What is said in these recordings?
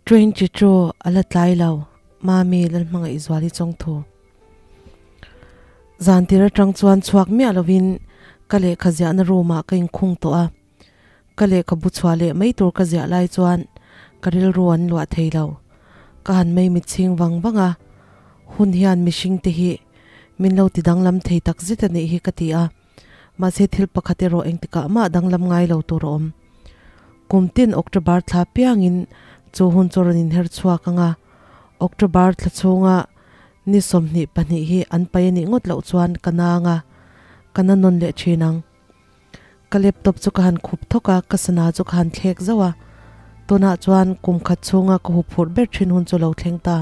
Train chi chu a la tlai lo, Mami Lalhmangaihzuali chawngthu. Zan tir atang chuan chhuak miah lovin ka lehkha ziahna room ah ka inkhung tawh a, ka lehkhabu chhuah leh mai tur ka ziah lai chuan ka rilru an luah thei lo. Ka han mei mitchhing vang vang a, hun hian mihring te hi min lo ti danglam thei tak zet a nih hi ka ti a, mahse thil pakhat erawh engtikah mah danglam ngai lo tur a awm. Kum tin October thla piangin chu hun chu rawn inher chhuak ang a, October thla chhunga Ni 22 hi an pai a nih ngawt loh chuan ka nang a, ka na nawn leh thin ang. Ka laptop chu ka han khup thawk a, ka sana chu ka han thlek zauh a. Tunah chuan kum khat chhunga ka huphurh ber thin hun chu lo thleng ta.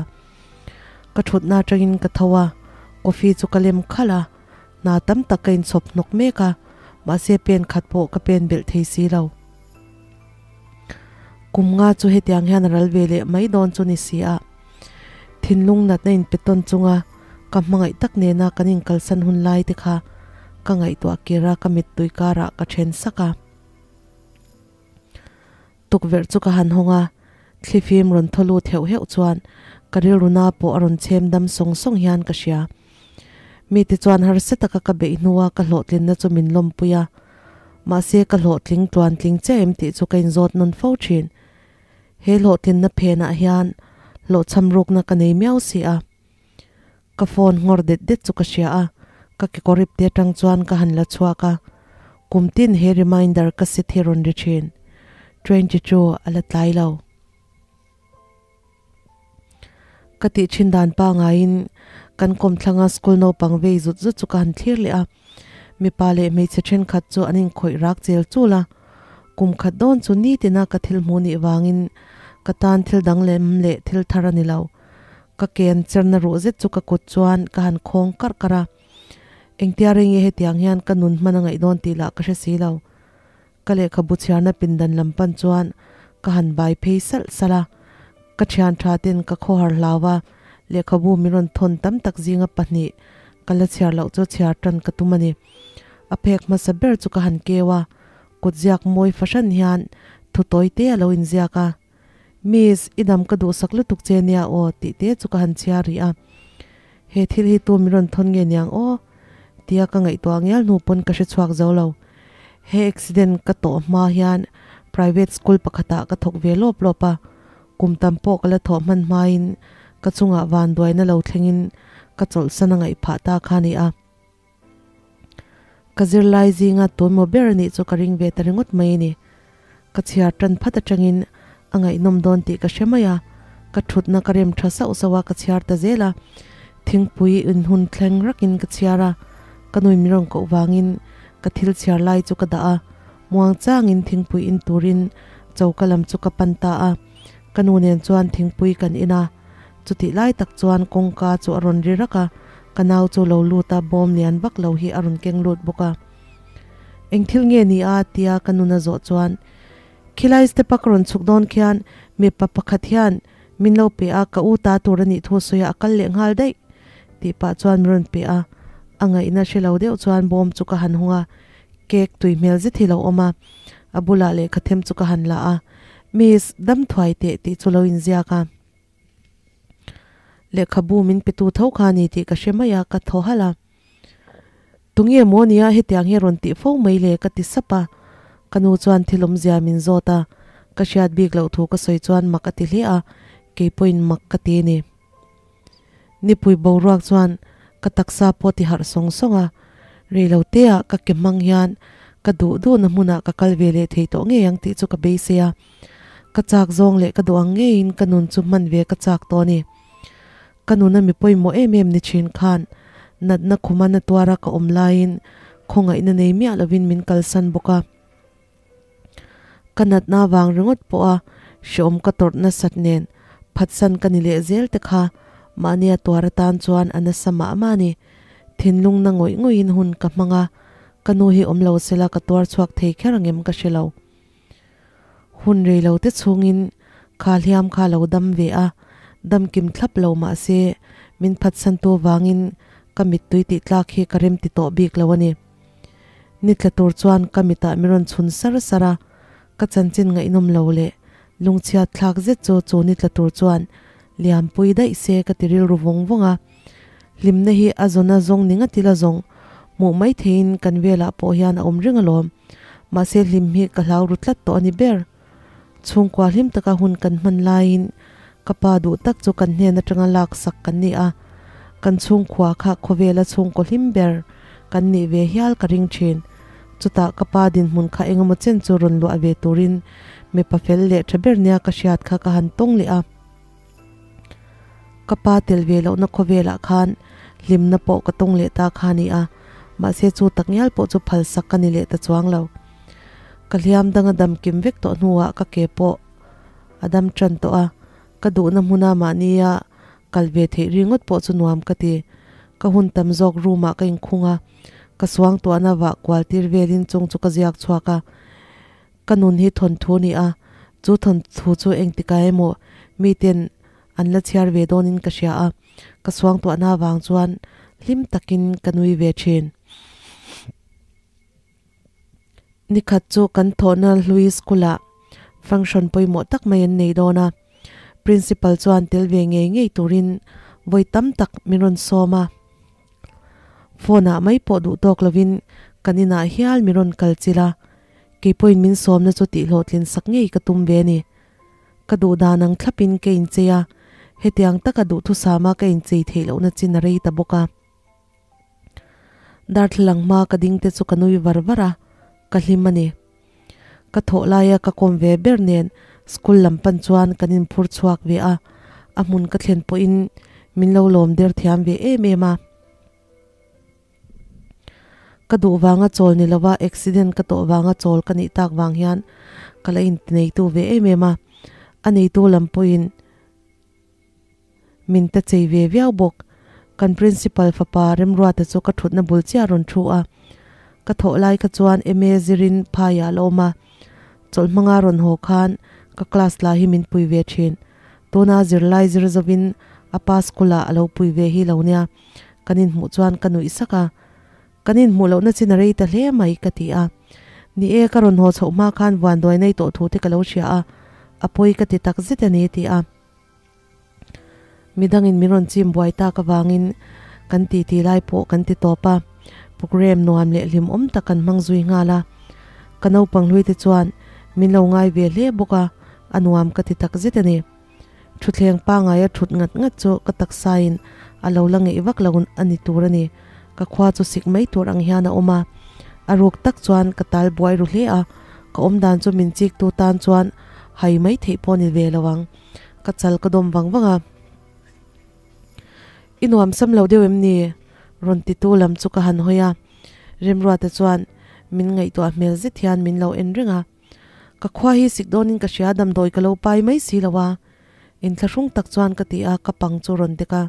Ka thutna atangin ka tho a, coffee chu ka lem khalh a, hna tam tak ka inchhawp hnawk mek a, mahse pen khat pawh ka pen belh thei si lo. Kum nga chu hetiang hian a ral ve leh mai dawn chu ni si a. Thinlung natna in pe tawn chunga ka hmangaih tak nena kan inkalsan hun lai te kha ka ngaihtuah kir a, ka mittui karah ka then sak a. Tukverh chu ka han hawng a, thlifim rawn thaw lut heuh heuh chuan ka rilru na pawh a rawn chhem dam sawng sawng hian ka hria. Mite chuan harsa taka ka beih hnua ka hlawhtlinna chu min lawmpui a, mahse ka hlawhtling tluantling chiah em tih chu ka inzawt nawn fo thin. He hlawhtlinna phenah hian hlawhchham rukna ka nei miau si a. Ka phone nghawr det det chu ka hria a, ka kekawr ip te atang chuan ka han la chhuak a. Kum tin he reminder ka set hi rawn ri thin. Train chi chu a la tlai lo. Ka tih thin dan pangaiin kan kawmthlanga school naupang vei zut zut chu ka han thlir leh a. Mipa leh hmeichhe thenkhat chu an inkhawih rak chel chul a, kum khat dawn chu nitina ka thil hmuh nih vangin ka tan thil dang lem leh thil thar a ni lo. Ka ken cherna ruh zet chu ka kut chuan ka han khawng karh karh a, engtia rei nge hetiang hian ka nun hman a ngaih dawn tih lah ka hre si lo. Ka lehkhabu chhiarna pindan lam pan chuan ka han bai phei salh salh a, ka thian tha ten ka khawhar hlau a, lehkhabu min rawn thawn tam tak zinga pahnih ka la chhiar loh chu chhiar tan ka tum a ni. A phek hmasa ber chu ka han keu a, kut ziak mawi fahran hian thu tawi te a lo inziak a, Miss, i dam ka duhsak lutuk che nia aw tih te chu ka han chhiar rih a. He thil hi tu min rawn thawn nge niang aw? Tia ka ngaihtuah ngial hnu pawn ka hre chhuak zo lo. He accident ka tawh hma hian private school pakhatah ka thawk ve lawp lawp a, kum tam pawh ka la thawh hman hmain ka chungah vanduaina lo thlengin ka chawlhsan a ngaih phah ta kha a ni a. Ka zirlai zinga tunmaw ber a nih chu ka ring ve ta ringawt mai a ni. Ka chhiar tan phat atangin a ngaihnawm dawn tih ka hre mai a, ka thutna ka rem tha sauh sauh a, ka chhiar ta zel a. Thingpui inhun thleng rakin ka chhiar a, ka nui min rawn koh vangin ka thil chhiar lai chu ka dah a, muang changin thingpui in turin choka lam chu ka pan ta a. Ka nu nen chuan thingpui kan in a. Chutih lai tak chuan kawngka chu a rawn ri rak a, ka nau chu lo lut a, bawm lian vak lo hi a rawn keng lut bawk a. Eng thil nge ni a? tia ka nun a zawh chuan, Khilai step a ka rawn chhuk dawn khian mipa pakhat hian min lo pe a, ka u ta tur a nih thu sawi a, a kal leh nghal daih tih pah chuan min rawn pe a. A ngaihna hre lo deuh chuan bawm chu ka han hung a, cake tui hmel zet hi lo awm a, a bulah lehkha them chu ka han la a, Miss, dam thuai teh tih chu lo inziak a. Lehkhabu min pe tu tho kha a ni tih ka hre mai a, ka thaw halh a. Tunge maw nia hetiang hi a rawn tih fo mai le ka ti sap a. Ka nu chuan thil awmzia min zawt a, ka hriat bik loh thu ka sawi chuan mak a ti hle a, kei pawhin mak ka ti a ni. Nipui boruak chuan ka taksa pawh ti harh sawng sawng a, reiloteah ka ke hmang hian ka duh duhna hmunah ka kal ve leh thei tawh ngei ang tih chu ka beisei a. Ka chak zawng leh ka duh ang ngeiin ka nun chu hman ve ka chak tawh a ni. Ka nuna mi pawimawh em em ni thin khan natna khuma na tuara ka awm laiin khawngaihna nei miah lovin min kalsan bawk a. Ka natna avang ringawt pawha hreawm ka tawrh nasat nen phatsan ka ni leh zel te kha mahnia tuar atan chuan a nasa mah mah a ni. Thinlung na ngawih ngawihin hun ka hmang a, ka nu hi awm lo sela ka tuar chhuak thei kher ang em ka hre lo. Hun rei lo te chhungin kha hliam kha lo dam ve a, dam kim thlap lo mah se min phatsantu vangin ka mittui tih tlak hi ka rem ti tawh bik lo a ni. Ni tla tur chuan ka mitah min rawn chhun sar sar a, ka chanchin ngaihnawm lo leh Lungchhiat thlak zet chu chu ni tla tur chuan liampui daih se ka ti rilru vawng vawng a. Hlimna hi a zawna zawng ni ngat ila zawng hmuh mai theiin kan velah pawh hian a awm reng alawm. Mahse hlim hi ka hlau ru tlat tawh a ni ber. Chhungkua hlim taka hun kan hman laiin ka pa duh tak chu kan hnen atanga lak sak kan ni a, kan chhungkhua kha khawvela chhungkaw hlim ber kan nih ve hial ka ring thin. Chutah ka pa dinhmun kha engemaw chen chu rawn luah ve turin mipa fel leh tha ber nia ka hriat kha ka han tawng leh a. Ka pa tel ve lohna khawvelah khan hlimna pawh ka tawng leh ta kha a ni a, mahse chu takngial pawh chu phalsak ka ni leh ta chuang lo. Ka hliam dang a dam kim vek tawh hnuah ka ke pawh a dam tan tawh a, ka duhna hmuna mahnia kal ve theih ringawt pawh chu nuam ka ti. Ka hun tam zawk room ah ka inkhung a, ka suangtuahna vah kual tir velin chung chu ka ziak chhuak a. Ka nun hi thawnthu a ni a, chu thawnthu chu engtikah emaw miten an la chhiar ve dawnin ka hria a, ka suangtuahna avang chuan hlim takin ka nui ve thin. Nikhat chu kan thawhna hlui school ah function pawimawh tak mai an nei dawn a, principal chuan tel ve ngei ngei turin vawi tam tak min rawn sawm a. Phone ah mai pawh duh tawk lovin kan inah hial min rawn kal chilh a, kei pawhin min sawmna chu tihhlawhtlin sak ngei ka tum ve a ni. Ka duh dan ang thlapin ka inchei a, hetiang taka duhthusama ka inchei theih lohna chin a rei ta bawk a. Darthlalang hma ka ding te chu ka nui var var a, ka hlim a ni. Ka thawh laia ka kawm ve ber nen school lam pan chuan kan inphur chhuak ve a, a hmun ka thlen pawhin min lo lawm der thiam ve em em a. Ka duh vanga chawl ni lova accident ka tawh vanga chawl ka nih tak vang hian ka la intineitu ve em em a, a neitu lam pawhin Min ta chei ve viau bawk. Kan principal fapa Remruata chu ka thutna bul chiah rawn thu a. Ka thawh lai kha chuan MA zirin phaiah a la awm a. Chawlh hmanga rawn haw khan ka class lah hi min pui ve thin. Tuna zirlai zir zovin a pa school ah a lo pui ve hi lo nia. Kan inhmuh chuan ka nuih sak a. Kan inhmuh lohna chin a rei ta hle mai ka ti a. Ni e, ka rawn haw chhoh hma khan vuanduai nei tawh thu te ka lo hria a, a pawi ka ti tak zet a ni a ti a. Midangin min rawn chim buai tak avangin kan titi lai pawh kan ti tawp a, programme nuam leh hlimawm tak kan hmang zui nghal a. Ka naupang hlui te chuan min lo ngai ve hle bawk a, a nuam ka ti tak zet a ni. Thutthleng pangaia thut ngat ngat chu ka taksain a lo la ngeih vak lo a ni tur a ni. Ka khua chu sik mai tur ang hian a awm a, a ruk tak chuan ka tal buai ru hle a, ka awmdan chu min chiktu tan chuan hai mai theih pawh ni ve lo ang. Ka chal ka dawm vang vang a. I nuam sam lo deuh em ni? Rawn titu lam chu ka han hawi a. Remruata chuan min ngaihtuah hmel zet hian min lo en reng a. Ka khua hi sik dawnin ka hria damdawi ka lo pai mai si lo a. Inthlahrung tak chuan ka ti a, ka pang chu rawn dek a.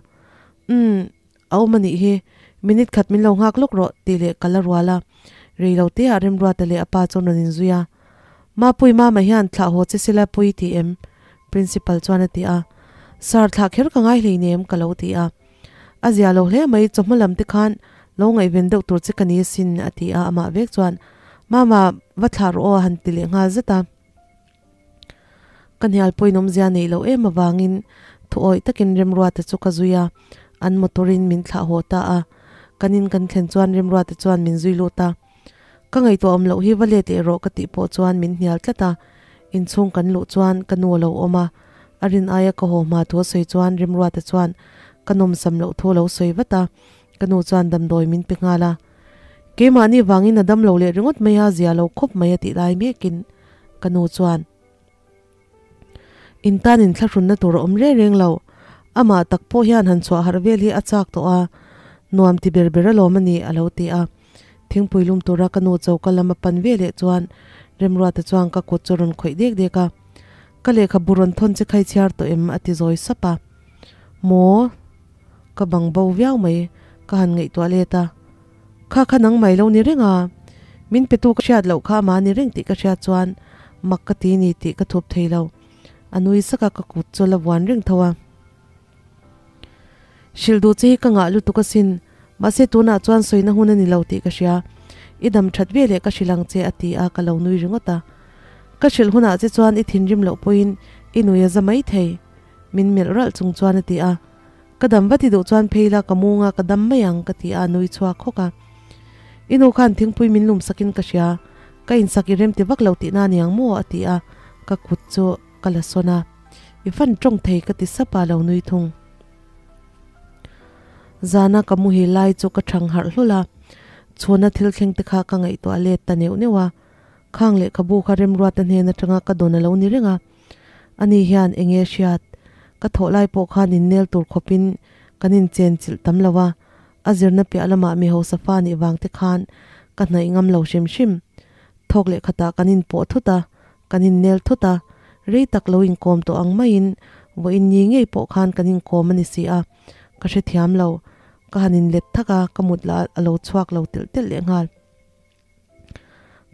Umm, a awm a nih hi, minute khat min lo nghak lawk rawh tih leh ka la rual a. Rei lo te ah Remruata leh a pa chuan rawn inzui a. Mapui mama hian thlah haw che sela pui ti em? Principal chuan a ti a. Sir thlah kher ka ngai hleinem ka lo ti a. A zia lo hle mai chawhma lam te khan lo ngaihven deuh tur che ka ni asin a ti a amah vek chuan Mama va thlah rawh aw a han ti leh nghal zet a. Ka hnial pawhin awmzia neih loh em avangin thuawih takin Remruata chu ka zui a, an motor in min thlah haw ta a. Kan in kan thlen chuan Remruata chuan min zui lut a. Ka ngaihtuah awm loh hi va let leh rawh ka tih pawh chuan min hnial tlat a, inchhung kan luh chuan ka nu a lo awm a, a rin aia ka haw hma thu a sawi chuan Remruata chuan ka nawmsam loh thu a lo sawi vat a, ka nu chuan damdawi min pe nghal a. Keimahni vangin a dam lo leh ringawt mai a, zia lo khawp mai a tih lai mekin ka nu chuan In tan inthlahrunna tur a awm reng reng lo, amah tak pawh hian han chhuah harh vel hi a chak tawh a, nuam ti ber ber alawm a ni a lo ti a. Thingpui lum tura ka nu choka lam a pan ve leh chuan Remruata chuan ka kut chu rawn khawih dek dek a, Ka lehkhabu rawn thawn che khai chhiar tawh em? a ti zawi sap a. Maw? Ka bang bo viau mai, ka han ngaihtuah let a. Kha kha nang mai lo ni reng a, min pe tu ka hriat loh kha ama ni reng tih ka hriat chuan mak ka ti ni tih ka thup thei lo. A nui sak a, ka kut chu la vuan reng tho a. Hrilh duh che hi ka ngah lutuk asin, mahse tunah chuan sawina hun a ni lo tih ka hria. I dam that ve leh ka hrilh ang che a ti a, ka lo nui ringawt a. Ka hrilh hunah che chuan i thinrim loh pawhin i nui a za mai thei, min melh ralh chung chuan a ti a. Ka dam va ti duh chuan phei la ka munga ka dam mai ang ka ti a, a nui chhuak hawk a. I nu khan thingpui min lum sakin ka hria, ka insak i rem ti vak lo tihna aniang maw a ti a, ka kut chu ka la sawn a. I fan tawng thei ka ti sap a, lo nui thung. Zana ka muhil lai chu ka thang harh hlul a, chhuna thil thleng te kha ka ngaihtuah let ta neuh neuh a. Khang lehkhabu kha Remruata hnen atanga ka dawn a lo ni reng a. Ani hian eng nge hriat? Ka thawh lai pawh khan innel tur khawpin kan inchen chilh tam lo a, a zirna piah lamah mi hausa fa nih vang te khan ka hnaih ngam lo hrim hrim. Thawk leh khatah kan inpawh thut a, kan innel thut a, rei tak lo inkawm tawh ang maiin vawiin ni ngei pawh khan kan inkawm a ni si a, ka hrethiam lo. Ka han inlet thak a, ka mut lah a lo chhuak lo telh telh lehnghal.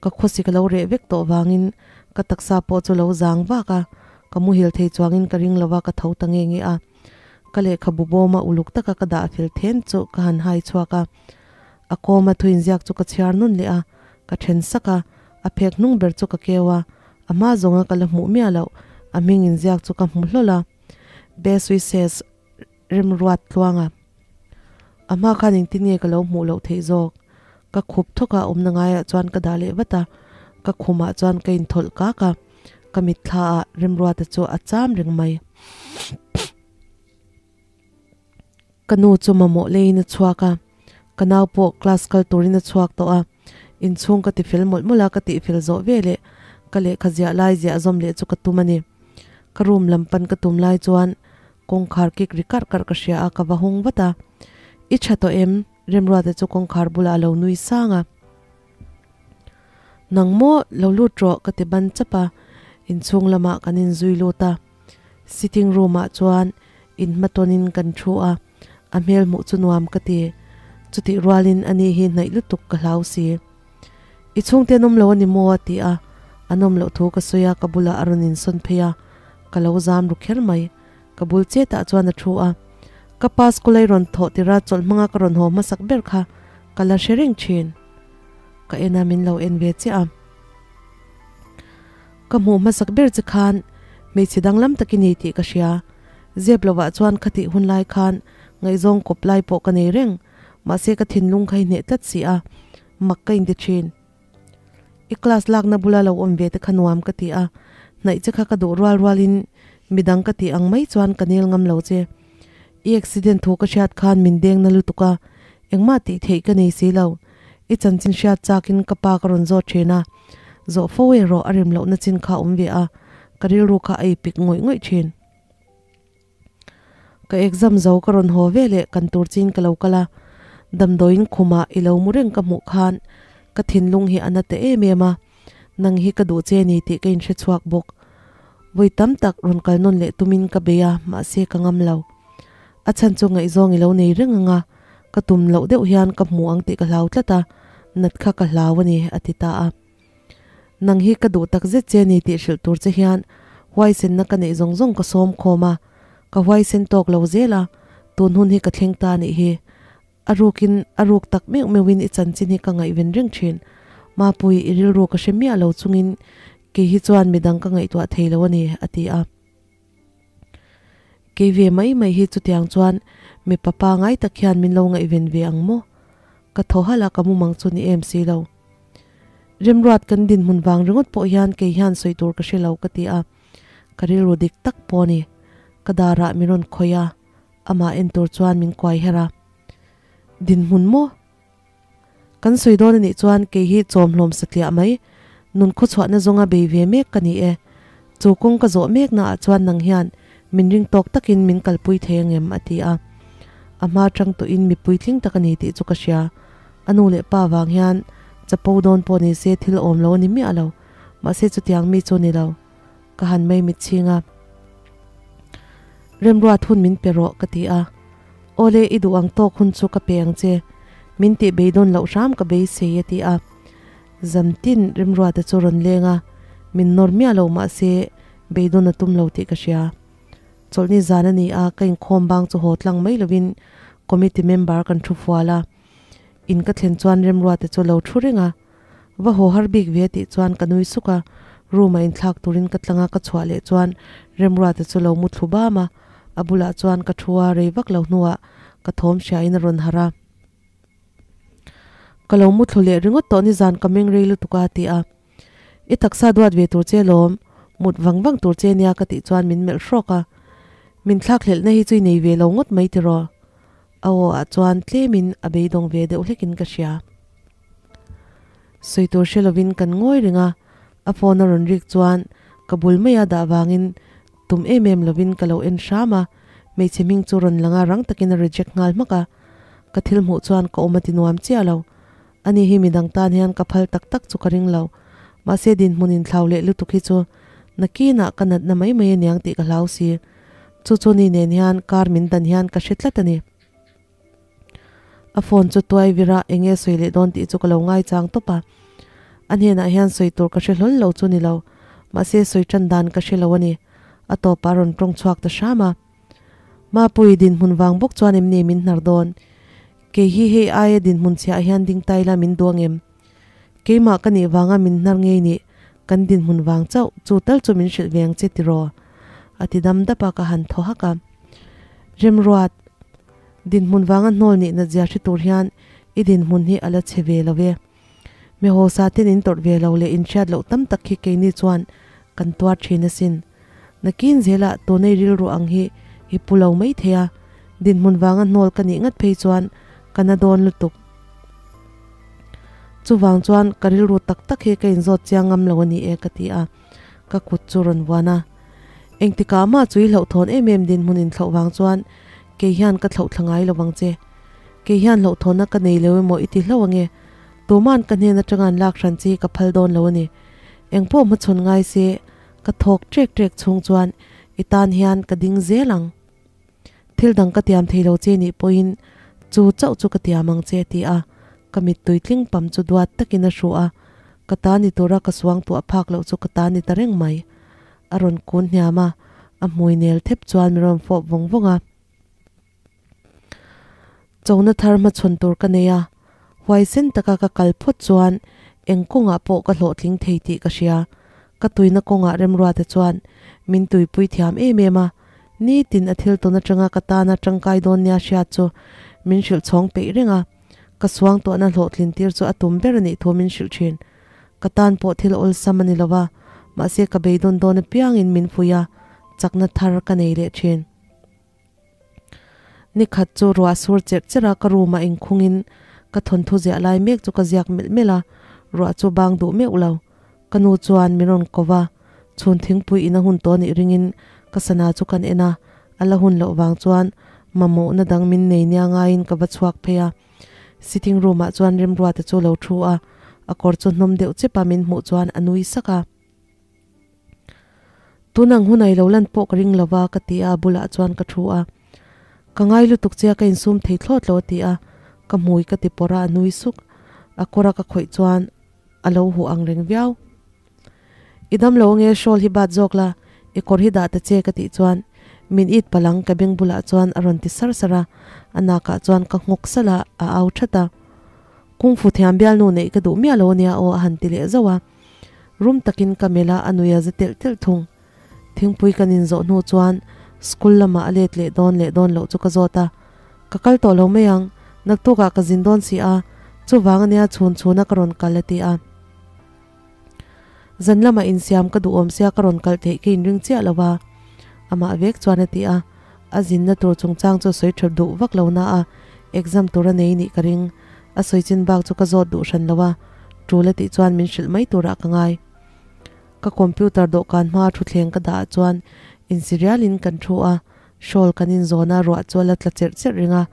Ka khawsik a lo reh vek tawh vangin ka taksa pawh chu lo zang vak a, ka muhil thei chuangin ka ring lova ka tho ta nge nge a. Ka lehkhabu bawma uluk taka ka dah fel then chu ka han hai chhuak a, a kawma thu inziak chu ka chhiar nun leh a, ka then sak a, a phek hnung ber chu ka keu a, a hma zawnga ka la hmuh miah loh a hming inziak chu ka hmu hlawl a. Best wishes. Remruat tluanga. A hma khan engtin nge ka lo hmuh loh theih zawk? Ka khup thawk a, awmna ngaiah chuan ka dah leh vat a, ka khumah chuan ka inthawlh kak a, ka mitthla ah Remruata chu a cham reng mai. Ka nu chu mamawh leiin a chhuak a, ka nau pawh class kal turin a chhuak tawh a, inchhung ka tifel mawlh mawlh a, ka tihfel zawh veleh ka lehkha ziah lai ziah zawm leh chu ka tum a ni. Ka room lam pan ka tum lai chuan Kawngkhar kik ri karh karh ka hria a, ka va hawng vat a. I tha tawh em? Remruata chu kawngkhar bulah a lo nui sang a. Nang maw, lo lut rawh ka ti ban chap a, inchhung lamah kan inzui lut a. Sitting room ah chuan inhmatawnin kan thu a, a hmel hmuh chu nuam ka ti. Chutih rualin ani hi hnaih lutuk ka hlau si. I chhungte an awm lo a ni maw? a ti a, an awm loh thu ka sawi a, ka bulah a rawn insawn phei a. Ka lo zam ru kher mai. Ka bul chetah chuan a thu a. Ka pa school a i rawn thawh tira chawlh hmanga ka rawn haw hmasak ber kha ka la hre reng thin. Ka en a, min lo en ve chiah a. Ka hmuh hmasak ber che khan hmeichhe danglam tak i ni tih ka hria. Zep lovah chuan khatih hun lai khan ngaihzawng kawp lai pawh ka nei reng. Mahse ka thinlung kha i hneh tlat si a, mak ka inti thin. I class lakna bula lo awm ve te kha nuam ka ti a, hnaih che kha ka duh rual rualin midang ka tih ang mai chuan ka nel ngam lo che. I accident thu ka hriat khan min deng na lutuk a, engmah tih theih ka nei si lo. I chanchin hriat chakin ka pa ka rawn zawt thin a, zawh fo erawh a rem lohna chin kha awm ve a, ka rilru kha a ipik ngawih ngawih thin. Ka exam zo ka rawn haw ve leh kan tur chin ka lo kal a, damdawiin khumah i lo mu reng ka hmuh khan ka thinlung hi a na ta em em a, nang hi ka duh che ni tih ka inhre chhuak bawk. Vawi tam tak rawn kal nawn leh tumin ka bei a, mahse ka ngam lo. A chhan chu ngaihzawng i lo nei reng ang a, ka tum loh deuh hian ka hmu ang tih ka hlau tlat a, nat kha ka hlau a ni, a ti ta a. Nang hi ka duh tak zet che ni tih hrilh tur che hian huaisenna ka neih zawng zawng ka sawm khawm a, ka huaisen tawk lo zel a, tun hun hi ka thleng ta nih hi. A rukin, a ruk tak meuh meuhin i chanchin hi ka ngaihven reng thin. Mapui, i rilru ka hre miah lo chungin kei hi chuan midang ka ngaihtuah thei lo a ni, a ti a. Kei ve mai mai hi chutiang chuan mipa pangai tak hian min lo ngaihven ve ang maw? Ka thaw halh a, ka mumang chu ni em si lo. Remruat kan dinhmun vang ringawt pawh hian kei hian sawi tur ka hre lo ka ti a, ka rilru dik tak pawh a ni. Ka darah min rawn khawih a, amah en tur chuan min kuai her a. Dinhmun maw? Kan sawi dawn a nih chuan kei hi chawmhlawm satliah mai, nun khawchhuahna zawnga bei ve mek ka ni e. Chu kawng ka zawh meknaah chuan nang hian min ring tawk takin min kalpui thei angem? a ti a. A hma tang tawhin mi puitling tak a ni tih chu ka hria. A nu leh pa vang hian chapo dawn pawh ni se thil awm lo a ni miah lo. Mahse chutiang mi chu ni lo. Ka han mei mit chhing a. Remruat hun min pe rawh ka ti a. Awle i duh ang tawk hun chu ka pe ang che. Min tih beidawn loh hram ka beisei a ti a. Zamtin Remruata chu rawn leng a, min nawr miah lo mahse beidawn a tum lo tih ka hria. Chawlhni zan a ni a, ka inkhawm bang chu haw tlang mai lovin committee member kan thu fual a. In ka thlen chuan Remruata chu lo thu reng a, Va haw har bik ve tih chuan ka nui suk a, Room a inthlak turin ka tlanga ka chhuah leh chuan Remruata chu lo mu thlu bam a, a bulah chuan ka thu a rei vak lo hnuah ka thawm hriain a rawn harh a. Ka lo mu thlu leh ringawt tawh nizan ka meng rei lutuk a ti a. I taksa duat ve tur che lawm, mut vang vang tur che nia ka tih chuan min melh hrawk a. Min thlak hlelhna hi chu i nei ve lo ngawt mai tiraw? A aw ah chuan tlemin a beidawng ve deuh hlekin ka hria. Sawi tur hre lovin kan ngawi reng a, a phone a rawn rik chuan ka bul maia dah vangin tum em em lovin ka lo en hram a, hmeichhe hming chu rawn lang a rang takin a reject nghal hmak a, ka thil hmuh chuan ka awm a ti nuam chiah lo. Ani hi midang tan hian ka phal tak tak chu ka ring lo, mahse dinhmun inthlau leh lutuk hi chu nakinah ka natna mai mai aniang tih ka hlau si. Chu chu ni nen hian kar min dan hian ka hre tlat a ni. A phone chu tuai vir a, eng nge sawi leh dawn tih chu ka lo ngaichang tawp a. A hnenah hian sawi tur ka hre hlawl lo chu ni lo, mahse sawi tan dan ka hre lo a ni. A tawpah a rawn tawng chhuak ta hram a. Mapui, dinhmun vang bawk chuan em ni min hnar dawn? Kei hi hei aia dinhmun chhiah hian ding ta ila min duang em? Keimah ka nih vanga min hnar ngei nih, kan dinhmun vang chauh, chu tal chu min hrilh ve ang che tiraw? A ti dam dap a, ka han thaw hak a. Remruat, dinhmun vanga hnawl nih natzia hre tur hian i dinhmun hi a la chhe ve lo ve. Mi hawsa ten in tawrh ve lo leh in hriat loh tam tak hi keini chuan kan tuar thin asin. Nakin zelah tunei rilru ang hi i pu lo mai thei a, dinhmun vanga hnawl ka nih ngat phei chuan ka na dawn lutuk. Chuvang chuan ka rilru tak tak hi ka inzawt chiang ngam lo a ni e ka ti a, ka kut chu rawn vuan a. Engtikah mah chu i hlauhthawn em em dinhmun inthlauh vang chuan kei hian ka thlauh thla ngai lo vang che. Kei hian hlauhthawnna ka nei lo emaw i ti hlauh ange. Tuman ka hnen atanga an lak hran chi ka phal dawn lo a ni. Engpawh hmachhawn ngai se ka thawk trek trek chhung chuan i tan hian ka ding zel ang. Thil dang ka tiam thei lo che nih pawhin chu chauh chu ka tiam ang che ti a, ka mittui tling pam chu duat takin a hruh a, ka ta ni tura ka suang tuah phak loh chu ka ta ni ta reng mai. A rawn kun hniam a, a hmui nel thep chuan min rawn fawp vawng vawng a. Chona thar hmachhawn tur ka nei a, huaisen taka ka kal phawt chuan eng kawngah pawh ka hlawhtling thei tih ka hria. Ka tuina kawngah Remruata chuan min tuipui thiam em em a, nitin a thil tawn atanga ka tana tangkai dawn nia hriat chu min hrilh chhawng peih reng a, ka suangtuahna hlawhtlin tir chu a tum ber a nih thu min hrilh thin. Ka tan pawh thil awlsam a ni lo va, mahse ka beidawn dawn apiangin min fuih a, chakna thar ka nei leh thin. Nikhat chu ruah sur cherh cherh a, ka room ah inkhungin ka thawnthu ziah lai mek chu ka ziak melh melh a, ruah chu bang duh meuh lo. Ka nu chuan min rawn ko va, chhun thingpui in a hun tawh nih ringin ka sana chu kan en a, a la hun loh vang chuan mamawhna dang min nei nia ngaiin ka va chhuak phei a. Sitting room ah chuan Remruata chu lo thu a, a kawr chu hnawm deuh chep a min hmuh chuan a nui sak a. Tunang hunai lo lan pawh ka ring lo va ka ti a, a bulah chuan ka thu a. Ka ngai lutuk che a, ka insum thei thlawt lo a ti a, ka hmui ka ti pawrh a, a nui suk. A kawr a ka khawih chuan a lo huh ang reng viau. I dam lo ange shawl hi bat zawk la, i kawr hi dah ta che ka tih chuan min it palh ang ka beng bulah chuan a rawn ti sar sar a, a nakah chuan ka nghawk salh a, a au that a. Kungfu thiam bialnu neih ka duh miah lo ania aw a han ti leh zauh a. Rum takin ka melh a, a nui a za telh telh thung. Thingpui kan inzawh hnu chuan school lamah a let leh dawn leh dawn loh chu ka zawt a. Ka kal tawh lo mai ang, naktukah ka zin dawn si a, chuvang ania chhun chhuna ka rawn kal a ti a. Zan lamah insiam ka duhawm sia ka rawn kal theih ka inring chiah lo a, amah vek chuan a ti a. A zinna tur chungchang chu sawi tha duh vak lo na a, exam tur a nei nih ka ring. A sawi chin bak chu ka zawt duh hran lo a, tul a tih chuan min hrilh mai turah ka ngai. Ka computer dawhkan hmaa thuthleng ka dah ah chuan insirialin kan thu a, shawl kan inzawn a, ruah chu a la tla cherh cherh reng a.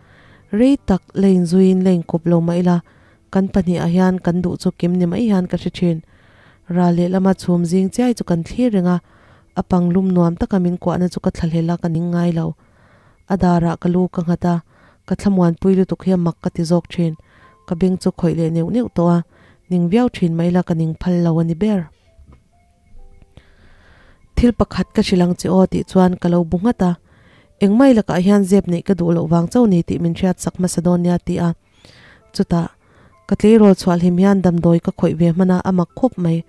Rei tak la inzuiin la inkawp lo mah ila, kan pahnih ah hian kan duh chu kim ni mai hian ka hre thin. Ral lehlama chhum zing chiai chu kan thlir reng a, A pang lum nuam taka min kuahna chu ka thlahlel a, ka ning ngai lo. A darah ka lu ka nghat a, ka thlamuanpui lutuk hi a mak ka ti zawk thin. Ka beng chu khawih leh neuh neuh tawh a, ning viau thin mai la ka ning phal lo a ni ber. Thil pakhat ka hrilh ang che aw tih chuan ka lo bu nghat a, engmai lakah hian zep neih ka duh loh vang chauh ni tih min hriat sak hmasa dawn nia ti a. Chutah, ka tleirawl chhuah hlim hian damdawi ka khawih ve hman a, a mak khawp mai.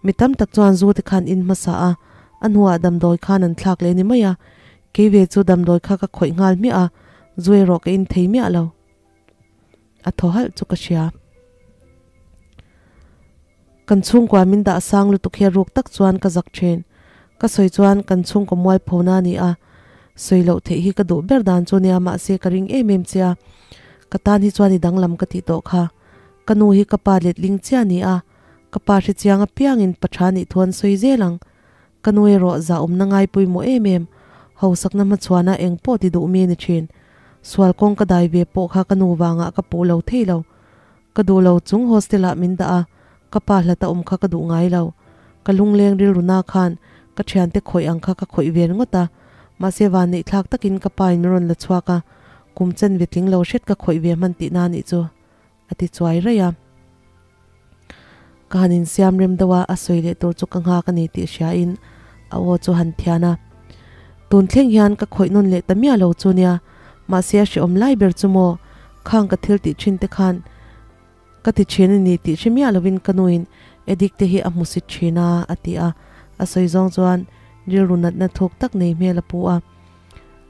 Mi tam tak chuan zu te khan in hmasa a, a hnuah damdawi khan an thlak leh ni mai a, kei ve chu damdawi kha ka khawih nghal hmiah a, zu erawh ka in thei miah lo. A thaw halh chu ka hria. Kan chhungkua min dah sang lutuk hi a ruk tak chuan ka zak thin. Ka sawi chuan kan chhungkaw mualphona a ni a, sawi loh theih hi ka duh ber dan chu nia mahse ka ring em em che a, ka tan hi chuan i danglam ka tih tawh kha. Ka nu hi ka pa letling chiah a ni a, ka pa hrechiang apiangin pa tha nih thu an sawi zel ang. Ka nu erawh zahawmna ngai pawimawh em em, hausakna hmachhuana eng pawh ti duh mi a ni thin. Sual kawng ka dai ve pawh kha ka nu vangah ka puh lo thei lo. Ka duh lo chung hostel ah min dah a, ka pa hlata awm kha ka duh ngai lo. Ka lungleng rilru na khan ka thiante khawih ang kha ka khawih ve ringawt a, mahse vanneih thlak takin ka pa in min rawn la chhuak a, kum chen ve tling lo hret ka khawih ve hman tihna a nih chu a ti chuai raih a. Ka han insiam rem deuh a, a sawi leh tur chu ka nghak a ni tih hria in a aw chu han thian a. Tun thleng hian ka khawih nawn leh ta miah lo chu nia, mahse a hrehawm lai ber chu maw, khang ka thil tih thin te khan ka ti thin a ni tih hre miah lovin ka nuin addict te hi a hmu sit thin a, a ti a, a sawi zawng chuan rilru natna thuk tak nei hmel a pu a.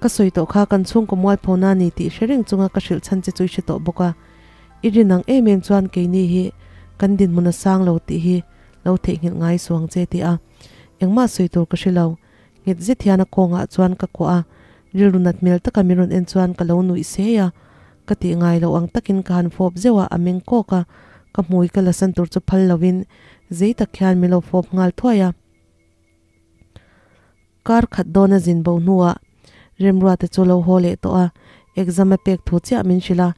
Ka sawi tawh kha kan chhungkaw mualphona a ni tih hre reng chunga ka hrilh chhan che chu i hre tawh bawk a, i rin ang em em chuan keini hi kan dinhmun a sang lo tih hi lo theihnghilh ngai suang che ti a, engmah sawi tur ka hre lo. Nghet zet hian a kawngah chuan ka kuah a, rilru nat hmel taka min rawn en chuan ka lo nuih sei a, ka tih ngai loh ang takin ka han fawp zeuh a, a meng kawk a, ka hmui ka la san tur chu phal lovin zei tak hian min lo fawp nghal thuai a. Kar khat dawn a zin bo hnuah Remruata chu lo haw leh tawh a, exam a pek thu chiah min hrilh a,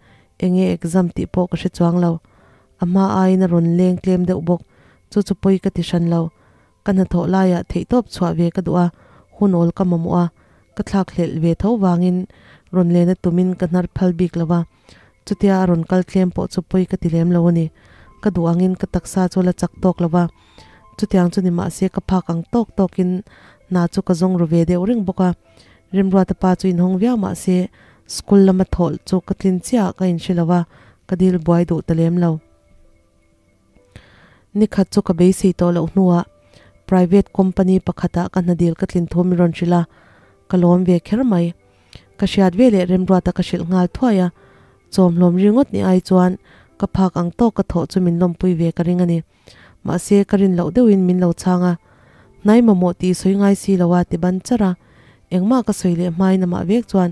enge exam tih pawh ka hre chuang lo. A hma aiin a rawn leng tlem deuh bawk, chu chu pawi ka ti hran lo. Ka hnathawh laiah theihtawp chhuah ve ka duh a, hun awl ka mamawh a, ka thlak hlelh ve tho vangin rawn lena tumin ka hnar phal bik lo va, chutia a rawn kal tlem pawh chu pawi ka ti lem lo a ni. Ka duh angin ka taksa chu la chak tawk lo va, chutiang chu ni mahse ka phak ang tawk tawkin hna chu ka zawng ru ve deuh reng bawk a. Remruata pa chu inhawng viau mahse school lama thawh chu ka tlin chiah ka inhre lo va, ka dil buai duh ta lem lo. Nikhat chu ka beisei tawh loh hnuah private company pakhatah ka hnadil ka tlin thu min rawn hrilh a, ka lawm ve kher mai. Ka hriat ve leh Remruata ka hrilh nghal thuai a, chawmhlawm ringawt ni ai chuan ka phak ang tawk ka thawh chu min lawmpui ve ka ring a ni. Mahse ka rin loh deuhin min lo chhang a, hnai mamawh tih sawi ngai si lo a ti ban char a, engmah ka sawi leh hmain amah vek chuan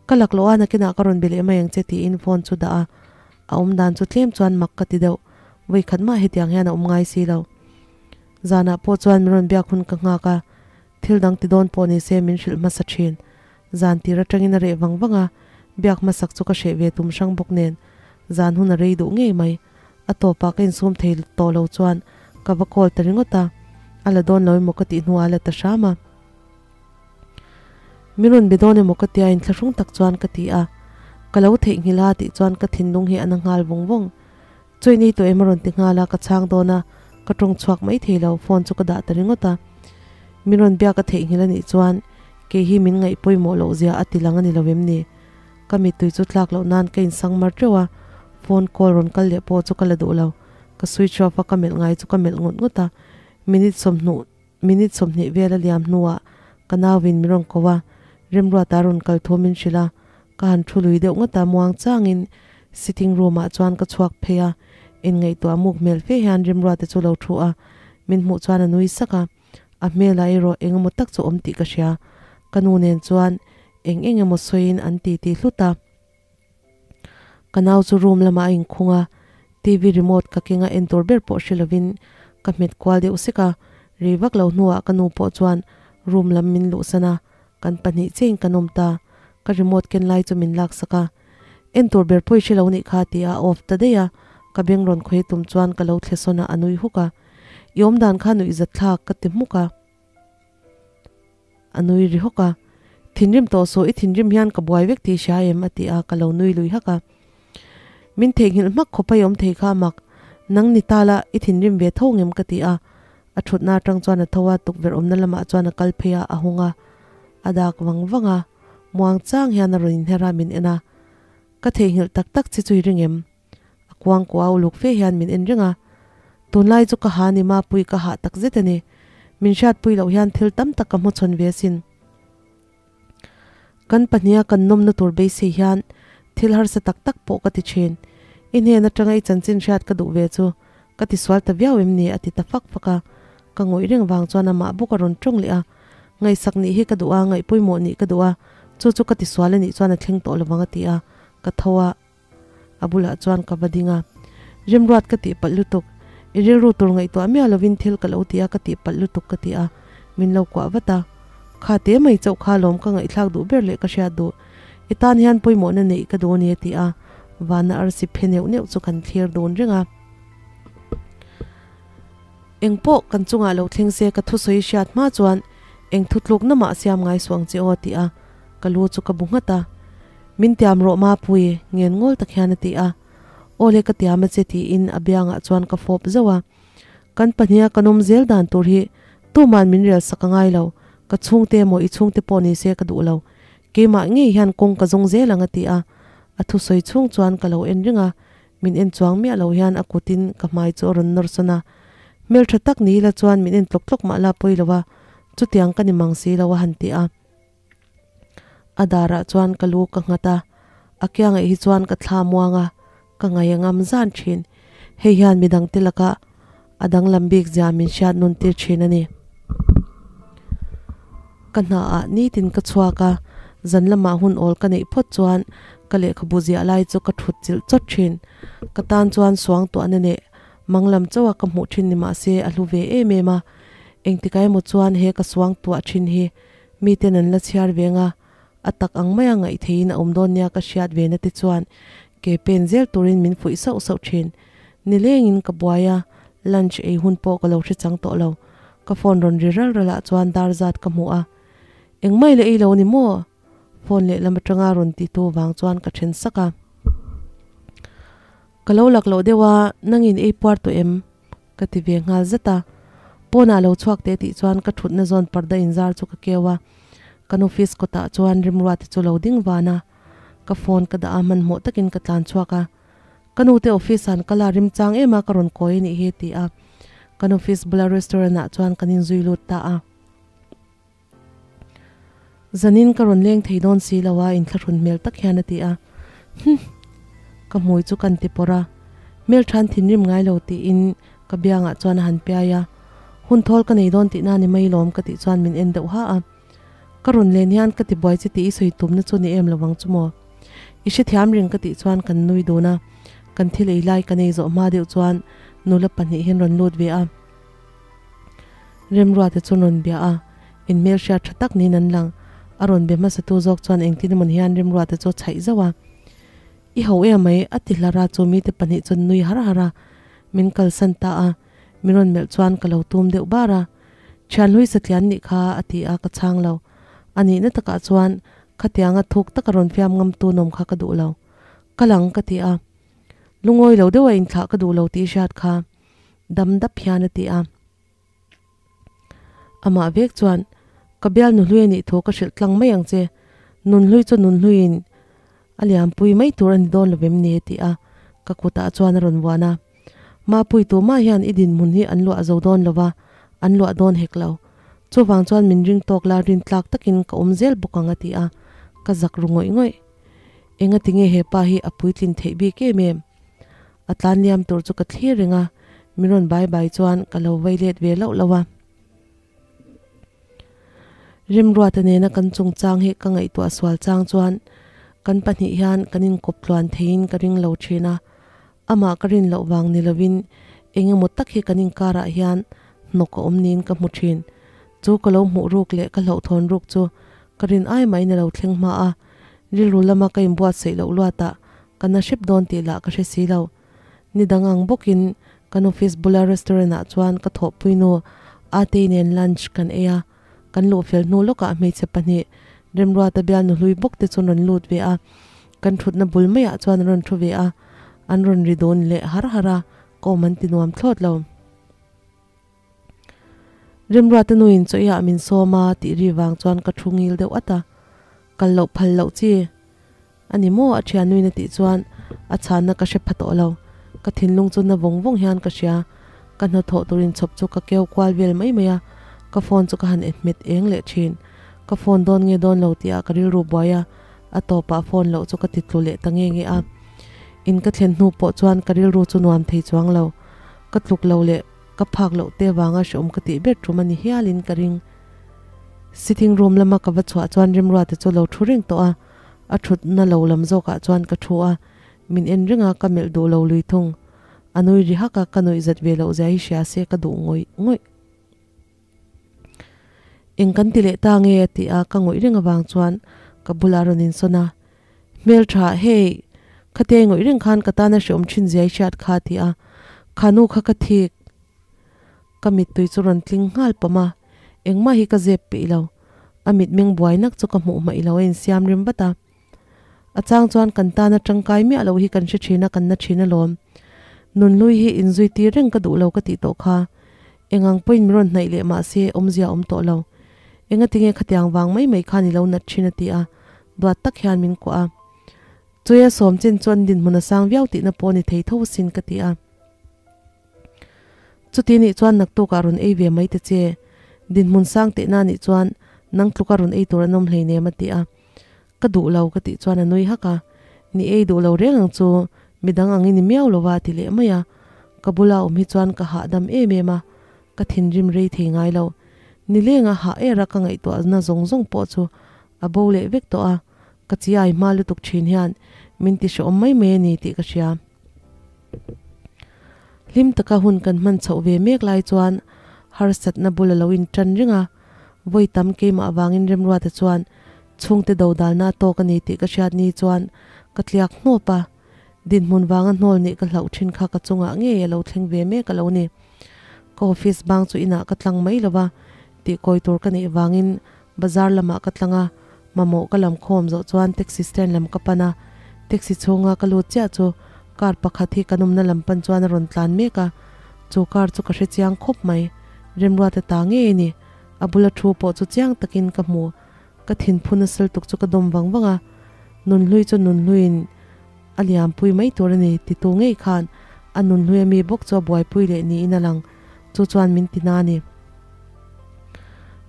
ka laklawh a nakinah ka rawn be leh mai ang che tiin phone chu dah a, A awm dan chu tlem chuan mak ka ti deuh, vawi khat mah hetiang hian a awm ngai si lo. Zanah pawh chuan min rawn biak hun ka nghak a, thil dang ti dawn pawh ni se min hrilh hmasa thin. Zan tir atangin a reh vang vang a, biak hmasak chu ka hreh ve tum hrang bawk nen, zan hun a rei duh ngei mai. A tawpah ka insum thei tawh lo chuan ka va call ta ringawt a, a la dawn lo emaw ka tih hnuah a la ta hram a. Min rawn be dawn emaw ka tia inthlahrung tak chuan ka ti a, ka lo theihnghilh a tih chuan ka thinlung hi a na nghal vawng vawng. Chawi nei tawh em a rawn ti nghal a, ka chhang dawn a, ka tawng chhuak mai thei lo, phone chu ka dah ta ringawt a. Min rawn biak a theihnghilh a nih chuan kei hi min ngaih pawimawh loh zia a ti lang a ni lo em ni? Ka mittui chu tlak loh nan ka insang mar teuh a, phone call rawn kal leh pawh chu ka la duh lo, ka switch off a ka melh ngai chu ka melh ngawt ngawt a, minute sawmhnuh Minute 20 vel a liam hnuah ka nauin min rawn ko a, Remruata rawn kal thu min hrilh a, ka han thu lui deuh ngawt a, muang changin sitting room ah chuan ka chhuak phei a, inngaihtuah muk hmel fe hian Remruata chu lo thu a, min hmuh chuan a nui sak a, a hmelah erawh eng emaw tak chu awm tih ka hria, ka nu nen chuan eng eng emaw sawiin an ti ti hlut a. Ka nau chu room lamah a inkhung a, TV remote ka keng a en tur ber pawh hre lovin ka hmet kual deuh sek a, rei vak lo hnuah ka nu pawh chuan room lam min luhsan a, kan pahnih chiahin kan awm ta, ka remote ken lai chu min laksak a, En tur ber pawh i hre lo nih kha ti a off ta daih a, ka beng rawn khawi tum chuan ka lo thle sawn a, a nui huk a, I awmdan kha nuih zat thlak ka ti hmuk a. A nui ri hawk a, Thinrim tawh suh, i thinrim hian ka buai vek tih hria em? a ti a, ka lo nui lui hak a. Min theihnghilh hmak khawp a i awm thei kha mak, nang ni ta la, i thinrim ve tho ngem ka ti a. A thutna atang chuan a tho a, tukverh awmna lamah chuan a kal phei a, a hung a, a dak vang vang a, muang chang hian a rawn inher a, min en a. Ka theihnghilh tak tak che chu i ring em? A kuang kuau uluk fe hian min en reng a. Tunlai chu ka ha ni mapui ka hah takzet a ni. Min hriatpui loh hian thil tam tak ka hmachhawn ve asin. Kan pahniha kan nawmna tur beisei hian thil harsa tak tak pawh ka ti thin. I hnen atanga i chanchin hriat ka duh ve chu ka ti sual ta viau em ni? a ti ta fak fak a. Ka ngawih reng vang chuan amah bawk a rawn tawng leh a. Ngaihsak nih hi ka duh a, ngaihpawimawh nih ka duh a, chu chu ka ti sual a nih chuan a thleng tawh lovang a ti a, ka tho a. A bulah chuan ka va ding a, Remruat ka tih palh lutuk, i rilru tur ngaihtuah miah lovin thil ka lo ti a ka tih palh lutuk ka ti a, min lo kuah vat a. Kha te mai chauh kha lawm ka ngaihthlak duh ber leh ka hriat duh, i tan hian pawimawhna neih ka duh a ni a ti a, vana arsi phe neuh neuh chu kan thlir dun reng a. Engpawh kan chungah lo thleng se ka thusawi hriat hma chuan eng thutlukna mah siam ngai suh ang che aw ti a, ka lu chu ka bu nghat a. Min tiam rawh Mapui, ngen ngawl tak hian a ti a. Aw le ka tiam a che tiin a biangah chuan ka fawp zauh a. Kan pahniha kan awm zel dan tur hi tuman min rel sak a ngai lo, ka chhungte emaw i chhungte pawh ni se ka duh lo. Keimah ngei hian kawng ka zawng zel ang a ti a. A thusawi chhung chuan ka lo en reng a, Min en chuang miah lo hian a kutin ka hmai chu a rawn nawr sawn a. Hmeltha tak ni ila chuan min en tlawk tlawk mah la pawi lo a, chutiang ka ni mang si lo a han ti a. A darah chuan ka lu ka nghat a, a kiangah hi chuan ka thla muang a, ka ngaih a ngam zan thin. Hei hian midangte laka a danglam bik zia min hriat nun tir thin a ni. Ka hnaah nitin ka chhuak a, zan lamah hun awl ka neih phawt chuan ka lehkhabu ziah lai chu ka thut chilh chawt thin. Ka tan chuan suang tuahna neh mang lam chauha ka hmuh thin ni mah se a hlu ve em em a. Engtikah emaw chuan he ka suang tuah thin hi miten an la chhiar veng a, a tak ang maia ngaih theihin a awm dawn nia ka hriat ve na te chuan ke pen zel turin min fuih sauh sauh thin. Nilengin ka buai a, lunch ei hun pawh ka lo hre chang tawh lo. Ka phone rawn ri ral ral ah chuan dar zat ka hmu a, Engmai leh ei lo ni maw? Phone lehlam atanga rawn ti tu vang chuan ka then sak a. Ka lo lak loh deuh a, nangin ei puar tawh em? Ka ti ve nghal zet a. Pawnah lo chhuak teh tih chuan ka thutna zawn parda inzar chu ka keu a. Kan office kawtah chuan Rimruati chu lo ding van a. Ka phone ka dah a, hmanhmawh takin ka tlan chhuak a. Ka nute office an kal a, rimchang em a ka rawn kawi a nih hi ti a. Kan office bula restaurant ah chuan kan inzui lut ta a. Zanin ka rawn leng thei dawn si lo a inthlahrun hmel tak hian a ti a. Hmm. Ka hmui chu kan ti pawrh a. Hmelthan thinrim ngai lo tiin ka biangah chuan a han piai a. Hun thawl ka nei dawn tihna ni mai lawm ka tih chuan min en deuh ha a. Ka rawn len hian ka ti buai che tih i sawi tumna chu ni em lovang chu maw? I hrethiam reng ka tih chuan kan nui dun a. Kan thil ei lai kan ei zawh hma deuh chuan nula pahnih hian rawn lut ve a. Remruate chu rawn bia a, inhmelhriat tha tak niin an lang. A rawn be hmasatu zawk chuan engtin emaw hian Remruate chu a chhaih zauh a. I ho em mai, a ti hlar a, chu mite pahnih chuan nui har har a. Min kalsan ta a, min rawn melh chuan ka lo tum deuh bar a. Thianhlui satlian nih kha, a ti a, ka chhang lo. A nihna takah chuan khatianga thuk taka rawn fiam ngamtu nawm kha ka duh lo. Ka lang ka ti a. Lungawi lo deuha inthlah ka duh lo tih i hriat kha. Dam dap hian a ti a. Amah vek chuan, Ka bial nuhlui a nih thu ka hrilh tlang mai ang che. Nunhlui chu nunhluiin a liampui mai tur a ni dawn lovem ni a ti a, ka kutah chuan a rawn vuan a. Mapui tumah hian i dinhmun hi an luah zo dawn lova, an luah dawn hek lo. Chuvang chuan min ring tawk la rintlak takin ka awm zel bawk ang a ti a, ka zak ru ngawih ngawih. Engatinge he pa hi a puitlin theih bik em em? A tlan liam tur chu ka thlir reng a, min rawn bai bai chuan ka lo vei let ve loh loh a. Remruata nena kan chungchang hi ka ngaihtuah sual chang chuan kan pahnih hian kan inkawp tluan theiin ka ring lo thin a, amah ka rin loh vang ni lovin eng emaw tak hi kan inkarah hian hnawk a awm niin ka hmu thin. Chu ka lo hmuh ruk leh ka hlauhthawn ruk chu ka rin ai maiin a lo thleng hma a, rilru lama ka inbuatsaih loh luatah Ka na hrep dawn tih lah ka hre si lo. Ni dang ang bawkin kan office bula restaurant ah chuan ka thawhpui nu Atei nen lunch kan ei a. Kan luh fel hnu lawkah hmeichhe pahnih Remruata bial nu hlui bawk te chu an rawn lut ve a. Kan thutna bul maiah chuan an rawn thu ve a. An rawn ri dun leh har har a, ka awm an ti nuam thlawt lo. Remruata nuin chaw iah min sawm a tih ri vang chuan ka thu ngil deuh at a. Kal loh phal loh chi. A ni maw? A thiannuin a tih chuan a chhanna ka hre pha tawh lo. Ka thinlung chu na vawng vawng hian ka hria. Ka hnathawh tur inchhawp chu ka keu kual vel mai mai a, ka phone chu ka han hmet eng leh thin. Ka phone dawn nge dawn lo tih ah ka rilru buai a, a tawpah phone loh chu ka ti tlu leh ta nge nge a. In ka thlen hnu pawh chuan ka rilru chu nuam thei chuang lo. Ka tluk lo leh ka phak loh te vanga hreawm ka tih ber tum a ni hialin ka ring. Sitting room lama ka va chhuah chuan Rimruata chu lo thu reng tawh a, a thutna lo lam zawkah chuan ka thu a, min en reng a, ka melh duh lo lui thung. A nui ri hak a, ka nuih zat ve loh zia hi hria se ka duh ngawih ngawih. Eng kan ti leh ta nge a ti a, ka ngawih reng avang chuan ka bulah a rawn insawn a, Hmeltha, hei, khatia i ngawih reng khan ka tana hreawm thin zia i hriat kha a ti a, kha nu kha ka thik. Ka mittui chu rawn tling nghal pawm a, engmah hi ka zep peih lo. A mitmeng buai nak chu ka hmuh hmaih lo a insiam rem vat a. A chang chuan kan tana tangkai miah loh hi kan hre thin a, kan na thin alawm. Nunhlui hi inzui tir reng ka duh lo ka tih tawh kha. Eng ang pawhin min rawn hnaih leh mah se awmzia a awm tawh lo. Engatinge khatiang vang mai mai khan i lo nat thin a ti a, duat tak hian min kuah a. Chuia sawm chin chuan dinhmun a sang viau tihna pawh a ni thei tho asin ka ti a. Chuti nih chuan naktukah rawn ei ve mai ta che. Dinhmun sang tehna nih chuan nang tluka rawn ei tur an awm hleinem a ti a. Ka duh lo ka tih chuan a nui hak a, Ni ei duh lo reng ang chu, midang ang i ni miau lo va a ti leh mai a. Ka bula awm hi chuan ka hahdam em em a, ka thinrim rei thei ngai lo. Nilenga hah era ka ngaihtuahna zawng zawng pawh chu a bo leh vek tawh a, ka chiai hma lutuk thin hian min ti hrehawm mai mai a ni tih ka hria. Hlim taka hun kan hman chhoh ve mek lai chuan harsatna bul a lo intan reng a, vawi tam keimah avangin Remruata chuan Chhungte dodalna a tawk a ni tih ka hriat ni chuan ka tliak hnawp a, dinhmun vanga hnawl nih ka hlauh thin kha ka chungah ngei a lo thleng ve mek a lo ni. Ka office bang chu inah ka tlang mai lo va, tih kawi tur ka neih vangin bazar lamah ka tlang a, mamawh ka lam khawm zawh chuan taxi stand lam ka pan a, taxi chhunga ka lut chiah chu car pakhat hi kan awmna lam pan chuan a rawn tlan mek a, chu car chu ka hre chiang khawp mai, Remruata ta ngei a ni, a bula thu pawh chu chiang takin ka hmu. Ka thinphun a sel tuk chu ka dawm vang vang a, Nunhlui chu Nunhluiin a liampui mai tur a ni titu ngei khan a Nunhlui ami bawk chu a buaipui leh niin a lang, chu chuan min ti na a ni.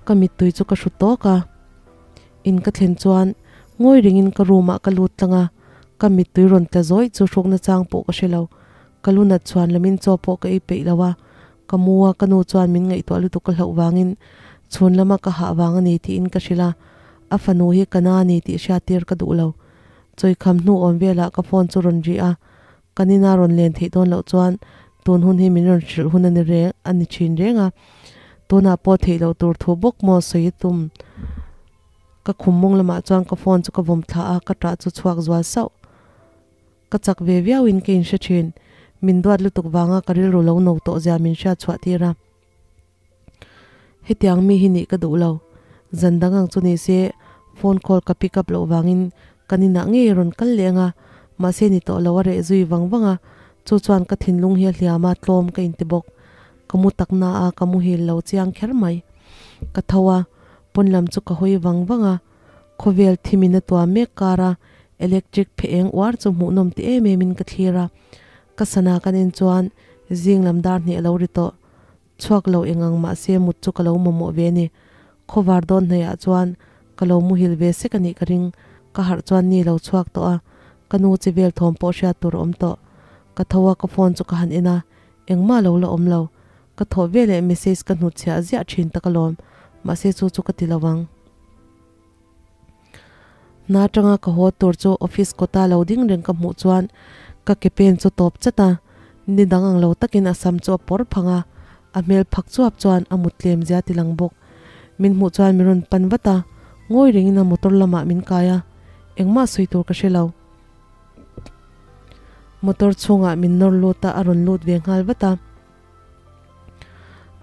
Ka mittui chu ka hru tawk a, in ka thlen chuan ngawi ringin ka room ah ka lut tlang a, ka mittui rawn tla zawih chu hrukna chang pawh ka hre lo, ka lu nat chhuan lamin chaw pawh ka ei peih lo a, Ka mu a, ka nu chuan min ngaihtuah lutuk ka hlauh vangin chhun lama ka hah vang a ni tiin ka hrilh a, a fanu hi ka na a ni tih hriattir ka duh lo. Chawikham hnu awm velah ka phone chu rawn ri a, ka nina rawn len theih dawn loh chuan tun hun hi min rawn hrilh hun a ni reng a ni thin reng a, tunah pawh theih loh tur thu bawk maw sawi tum. Ka khum mawng lamah chuan ka phone chu ka vawm thla a, ka ṭah chu chhuak zual sauh. Ka chak ve viauin ka inhre thin. Min duat lutuk vanga ka rilru lo no tawh zia min hriat chhuah tir a. Hetiang mi hi nih ka duh lo. Zan dang ang chu ni se phone call ka pick up loh vangin kan inah ngei rawn kal leh ang a, mahse ni tawh lo a reh zui vang vang a, chu chuan ka thinlung hi a hliam a, tlawm ka inti bawk. Ka mu tak na a, ka muhil lo chiang kher mai. Ka tho a, pawn lam chu ka hawi vang vang a. Khawvel thimin a tuam mek kar a, electric phe eng uar chu hmuhnawm ti em em in ka thlir a. Ka sana kan en chuan zing lam dar hnih a lo ri tawh. Chhuak lo eng ang mahse mut chu ka lo mamawh ve a ni. Khawvar dawn hnaihah chuan ka lo muhil ve sek a nih ka ring. Ka harh chuan ni lo chhuak tawh a, ka nu chi vel thawm pawh hriat tur a awm tawh. Ka tho a, ka phone chu ka han en a, engmah lo la awm lo. Ka thawh veleh message ka hnutchhiah ziah thin tak alawm, mahse chu chu ka ti lo ang. Hna atanga ka haw tur chu office kawta lo ding reng ka hmuh chuan ka ke pen chu tawp chat a, ni dang ang lo takin a sam chu a pawr phang a, a hmel phak chuap chuan a mut tlem zia ti lang bawk. Min hmuh chuan min rawn pan vat a, ngawi rengin a motor lamah min kai a, engmah sawi tur ka hre lo. Motor chhungah min nawr lut a, a rawn lut ve nghal vat a.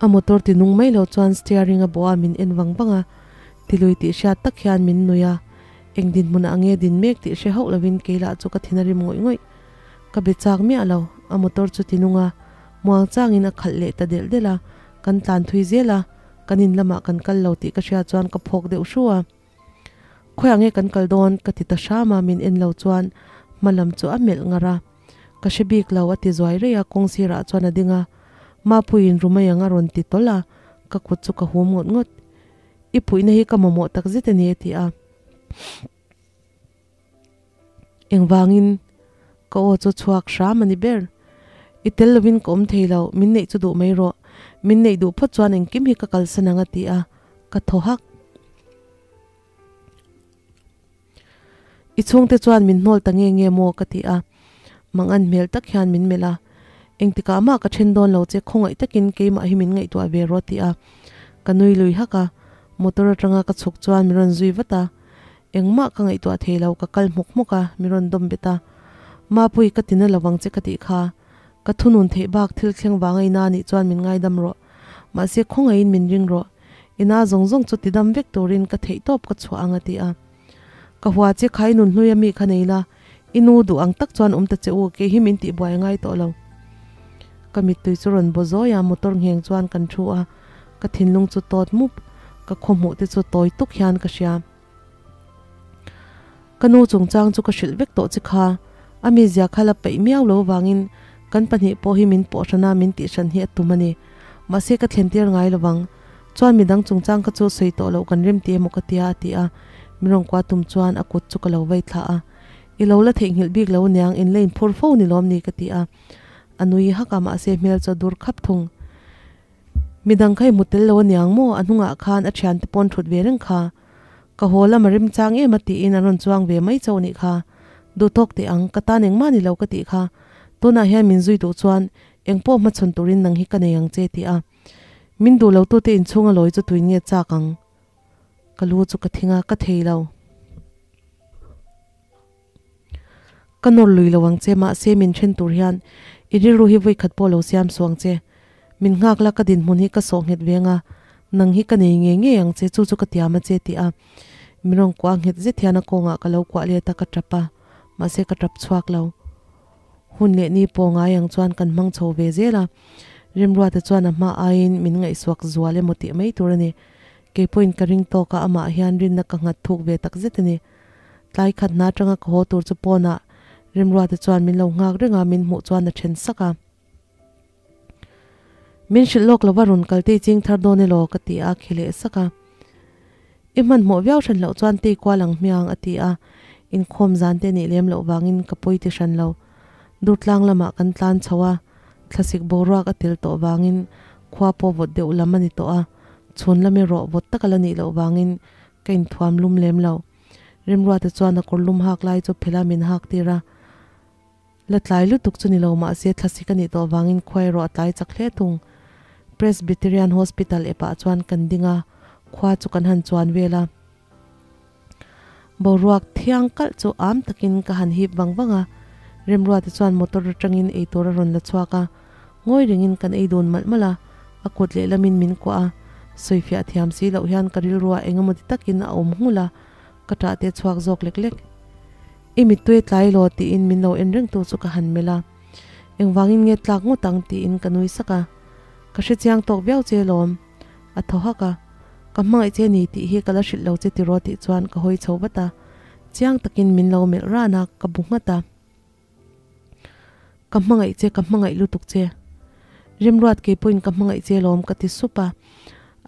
A motor ti nung mai lo chuan steering a bawh a min en vang vang a, tilui tih hriat tak hian min nui a, eng dinhmunah nge din mek tih hre hauh lovin kei lah chu ka thin a rim ngawih ngawih. Ka be chak miah lo, a motor chu ti nung a, muang changin a khalh leh ta delh delh a, kan tlan thui zel a, kan in lamah kan kal lo tih ka hriat chuan ka phawk deuh hru a. Khawiah nge kan kal dawn? ka ti ta hram a, min en lo chuan hma lam chu a melh ngar a. Ka hre bik lo, a ti zuai rei a, kawng sirah chuan a ding a. Mapuiin rumai ang a rawn ti tawlh a, ka kut chu ka hum ngawt ngawt. I puihna hi ka mamawh tak zet a ni a ti a. Engvangin ka aw chu chhuak hram a ni ber. I tel lovin ka awm thei lo, min neih chu duh mai rawh. Min neih duh phawt chuan engkim hi ka kalsan ang a ti a, ka thaw hak. I chhungte chuan min hnawl ta nge nge maw ka ti a, mangan hmel tak hian min melh a. Engtikah mah ka then dawn lo che, khawngaih takin keimah hi min ngaihtuah ve rawh a ti a. Ka nui lui hak a, motor atanga ka chhuk chuan min rawn zui vat a. Engmah ka ngaihtuah thei lo, ka kal hmuk hmuk a, min rawn dawm bet a. Mapui, ka tina lo vang che ka tih kha. Ka thunun theih bak thil thleng vang a ina nih chuan min ngaidam rawh. Mahse khawngaihin min ring rawh. Ina zawng zawng chu tidam vek turin ka theih tawp ka chhuah ang a ti a. Ka hua che kha i nun hlui a mi kha nei la, i nu duh ang tak chuan awm ta che u, kei hi min tihbuai a ngai tawh lo. Ka mittui chu rawn baw zawi a, motor ngheng chuan kan thu a, ka thinlung chu tawt mup, ka khawhmuh te chu tawi tuk hian ka hria. Ka nu chungchang chu ka hrilh vek tawh che kha, a mizia kha la peih miau lo vangin kan pahnih pawh hi min pawh hran a, min tih hran hi a tum a ni. Mahse ka thlen tir ngai lo vang. Chuan midang chungchang kha chu sawi tawh loh kan rem ti emaw ka tia a ti a, min rawn kua tum chuan a kut chu ka lo vei thlah a. I lo la theihnghilh bik lo aniang, in la inphur fo ni lawm ni ka ti a. A nui hak a, mahse hmel chu a dur khap thung. Midang kha i hmu tel lo aniang maw? A hnungah khan a thiante pawn thut ve reng kha. Ka haw lam a remchang em a tiin an rawn chuang ve mai chauh nih kha. Duhtawk teh ang, ka tan engmah ni lo ka tih kha. Tunah hian min zui duh chuan engpawh hmachhawn turin nang hi ka nei ang che ti a. Min duh lo tute inchhunga lawi chu tuin nge chak ang? Ka lu chu ka thing a, ka thei lo. Ka nawr lui lo ang che, mahse min then tur hian i rilru hi vawikhat pawh lo siam suh ang che. Min nghak la ka dinhmun hi ka sawh nghet veng a, nang hi ka nei ngei ngei ang che, chu chu ka tiam a che ti a. Min rawn kuah nghet zet hian a kawngah ka lo kuah let a, ka tap a, mahse ka tap chhuak lo. Hun leh ni pawh ngai ang chuan kan hmang chho ve zel a, Remruata chuan a hma aiin min ngaihsuak zual emaw tih mai tur a ni. Keipawhin ka ring tawk a, amah hian rinna ka nghat thuk ve tak zet a ni. Tlai khat hna atanga ka haw tur chu pawnah Remruata chuan min lo nghak reng a, min hmuh chuan a then sak a. Min hrilh lawk lova rawn kal tei ching thar dawn elaw ka ti a, khi leh sak a. I hmanhmawh viau hran loh chuan tei kual ang hmiang a ti a, inkhawm zan te nih lem loh vangin ka pawi ti hran lo. Durtlang lamah kan tlan chho a, thlasik boruak a tel tawh vangin khua pawh vawt deuh lam a ni tawh a, chhun lam erawh vawt tak a la nih loh vangin Ka inthuam lum lem lo. Remruata chuan a kawr lum hak lai chu phela min hak tir a. La tlai lutuk chu ni lo mahse thlasik a nih tawh vangin khua erawh a tlai chak hle thung. Presbyterian Hospital epah chuan kan ding a, khua chu kan han chuan vel a. Boruak thiang kalh chu am takin ka han hip vang vang a. Remruata chuan motor atangin eitur a rawn la chhuak a. Ngawi rengin kan ei dun malh malh a, a kut lehlamin min kuah a, sawifiah thiam si loh hian ka rilruah eng emaw ti takin a awm nghulh a, ka ṭah te chhuak zawk lek lek. I mittui tlai law tiin min lo en rengtu chu ka han melh a, engvangin nge tlak ngawt ang tiin ka nui sak a, ka hrechiang tawk viau che lawm, a thaw hak a, ka hmangaih che ni tih hi ka la hrilh lo che tiraw tih chuan ka hawi chho vat a, chiang takin min lo melh ran a, ka bu nghat a. Ka hmangaih che, ka hmangaih lutuk che. Remruat kei pawhin ka hmangaih che lawm ka ti sup a.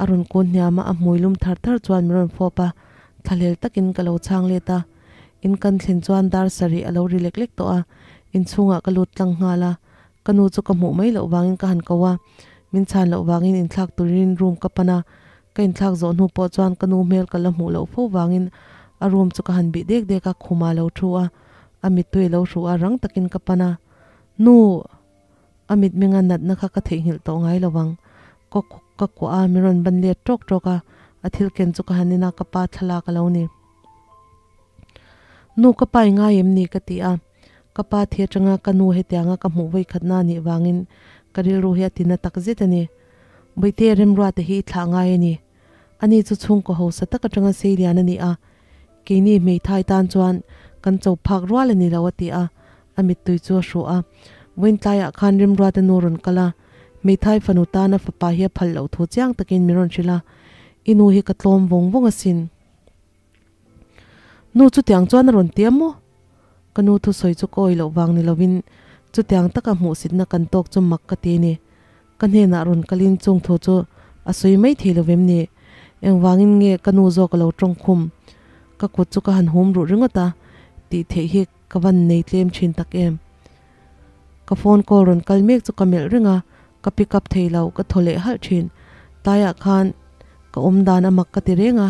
A rawn kun hniam a, a hmui lum thar thar chuan min rawn fawp a, thlahlel takin ka lo chhang let a. In kan thlen chuan dar sarih a lo ri lek lek tawh a, inchhungah ka lut tlang nghal a. Ka nu chu ka hmuh mai loh vangin ka han ko a, min chhan loh vangin inthlak turin room ka pan a. Ka inthlak zawh hnu pawh chuan ka nu hmel ka la hmuh loh fo vangin a room chu ka han bih dek dek a, khumah a lo thu a. A mittui lo hru a, rang takin ka pan a, Nu! A mitmenga natna kha ka theihnghilh tawh ngai lo ang. Ka ka kuah a, min rawn ban let ṭawk ṭawk a, a thil ken chu ka han en a, ka pa thlalak a lo ni. Nu, ka pa i ngai em ni? ka ti a. Ka pa thi aṭanga ka nu hetianga ka hmuh vawikhatna a nih vangin ka rilru hi a tina tak zet a ni. Bawihte Remruata hi i thlah ngai a ni. Ani chu chhungkaw hausa tak aṭanga seilian a ni a, Keini hmeithai tan chuan kan cho phak rual a ni lo a ti a, a mittui chu a hruh a. Vawiin tlaiah khan Rimruata nu rawn kal a, hmeithai fanu tana fapa hi a phal loh thu chiang takin min rawn hrilh a, I nu hi ka tlawm vawng vawng asin. Nu chutiang chuan a rawn ti a maw? Ka nu thusawi chu ka awih loh vang ni lovin chutiang taka hmuhsitna kan tawk chu mak ka ti a ni. Ka hnenah rawn kalin chung thu chu a sawi mai thei lo vem ni? Engvangin nge ka nu zawk a lo tawng khum? Ka kut chu ka han hum ruh ringawt a, tih theih hi ka van nei tlem thin tak em. Ka phone call rawn kal mek chu ka melh reng a, ka pick up thei lo, ka thaw leh halh thin. Tlaiah khan ka awm dan a mak ka ti reng a,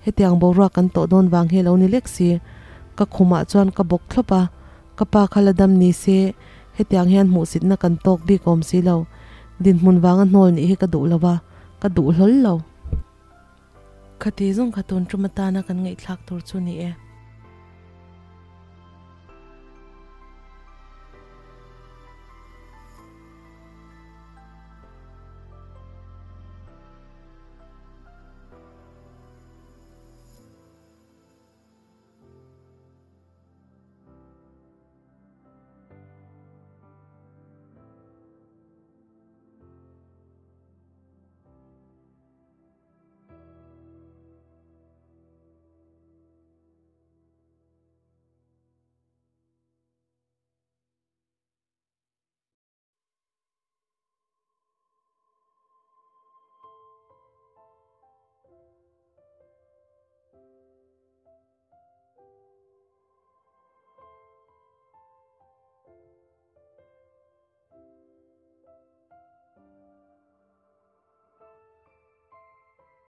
hetiang boruak kan tawh dawn vang hi a lo ni lek si. Ka khumah chuan ka bawk thlawp a, ka pa kha la dam ni se, hetiang hian hmuhsitna kan tawk bik awm si lo. Dinhmun vanga hnawl nih hi ka duh lo a, ka duh hlawl lo. Khati zawng kha tun tum atana kan ngaihthlak tur chu ni e.